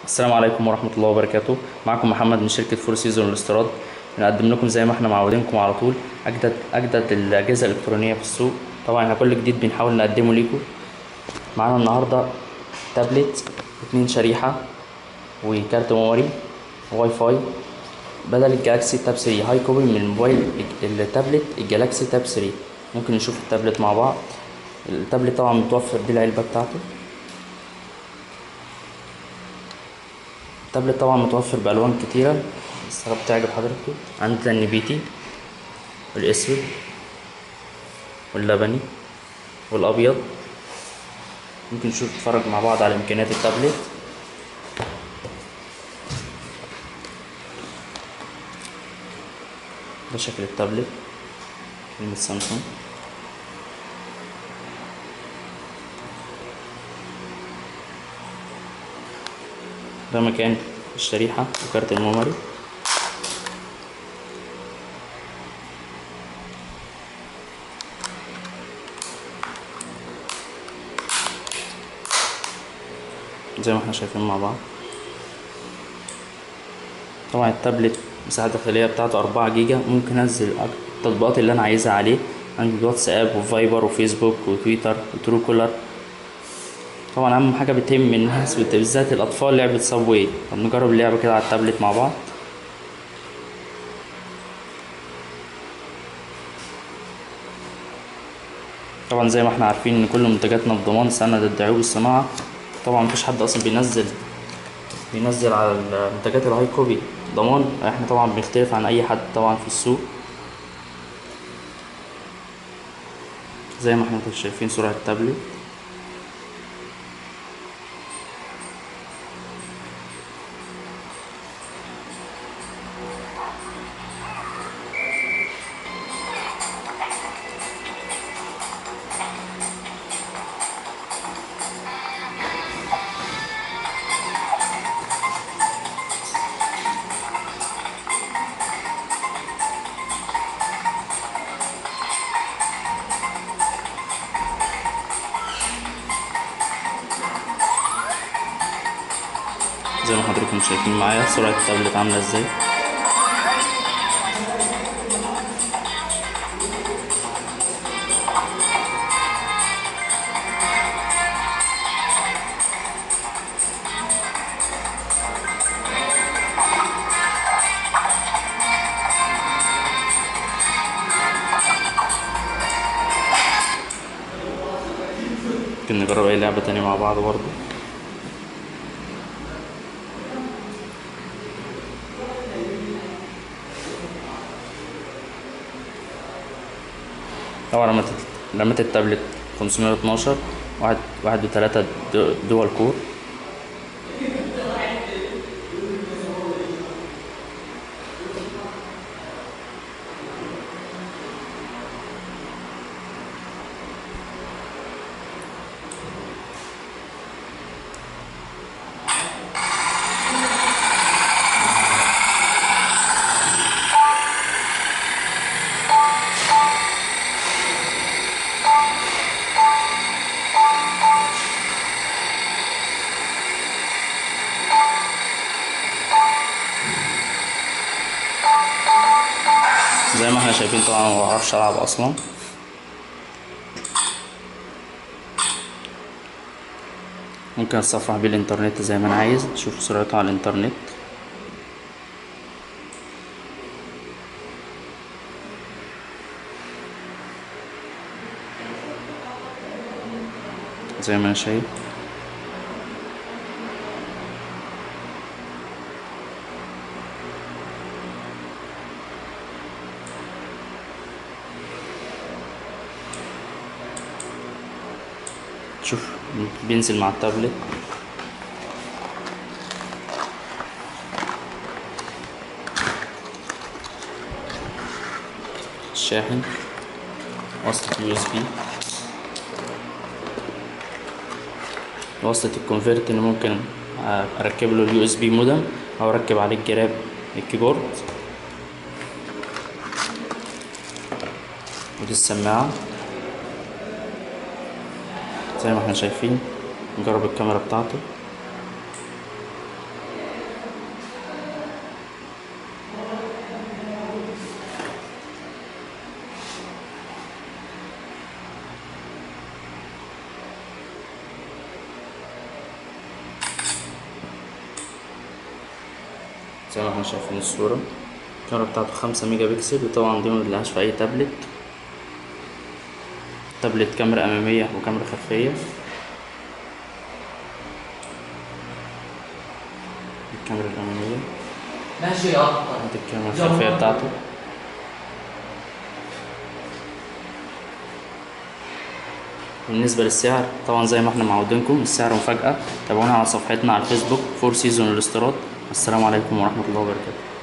السلام عليكم ورحمة الله وبركاته. معكم محمد من شركة فور سيزون للاستيراد. بنقدم لكم زي ما احنا معودينكم على طول أجدد الأجهزة الإلكترونية في السوق. طبعا احنا كل جديد بنحاول نقدمه ليكم. معانا النهاردة تابلت 2 شريحة وكارت memory WiFi بدل ال Galaxy Tab 3 high copy من الموبايل التابلت ال Galaxy Tab 3. ممكن نشوف التابلت مع بعض. التابلت طبعا متوفر دي العلبة بتاعته. التابلت طبعا متوفر بألوان كتيرة بس رب تعجب حضراتكم. عندنا النبيتي والأسود واللبني والأبيض. ممكن نشوف نتفرج مع بعض على إمكانيات التابلت. ده شكل التابلت من سامسونج. ده مكان الشريحة وكارت ال memory. زي ما احنا شايفين مع بعض. طبعا التابلت المساحة الداخلية بتاعته 4 جيجا. ممكن انزل التطبيقات اللي انا عايزها عليه. عندي واتساب وفايبر وفيسبوك وتويتر و Truecaller. طبعا اهم حاجة بتهم الناس بالذات الاطفال لعبة Subway. طب نجرب اللعبة كده على التابلت مع بعض. طبعا زي ما احنا عارفين ان كل منتجاتنا بضمان سنة ضد عيوب الصناعة. طبعا مفيش حد اصلا بينزل على المنتجات ال high copy ضمان. احنا طبعا بنختلف عن اي حد طبعا في السوق. زي ما احنا شايفين سرعة التابلت. زي ما حضراتكم شايفين معايا سرعة التابلت عاملة ازاي. ممكن نجرب اي لعبة تانية مع بعض برضو. طبعا رمت التابلت 512 1.3 dual core. زي ما احنا شايفين طبعا ما بعرفش العب اصلا. ممكن اتصفح بيه الانترنت زي ما انا عايز. شوف سرعته على الانترنت. زي ما انا شايف. شوف بينزل مع التابلت. الشاحن وصلة USB، وصلة ال convert اللي ممكن اركب له ال USB modem او اركب عليه الجراب ال keyboard. ودي السماعة زي ما احنا شايفين. نجرب الكاميرا بتاعته. زي ما احنا شايفين الصورة. الكاميرا بتاعته 5 ميجا بكسل، وطبعا دي مبنلاقيهاش في أي تابلت. تابلت كاميرا أمامية وكاميرا خلفية. الكاميرا الأمامية ماشي أكتر. ادي الكاميرا الخلفية بتاعته. بالنسبة للسعر طبعا زي ما احنا معودينكم السعر مفاجأة. تابعونا على صفحتنا على الفيسبوك فور سيزون الاستيراد. السلام عليكم ورحمة الله وبركاته.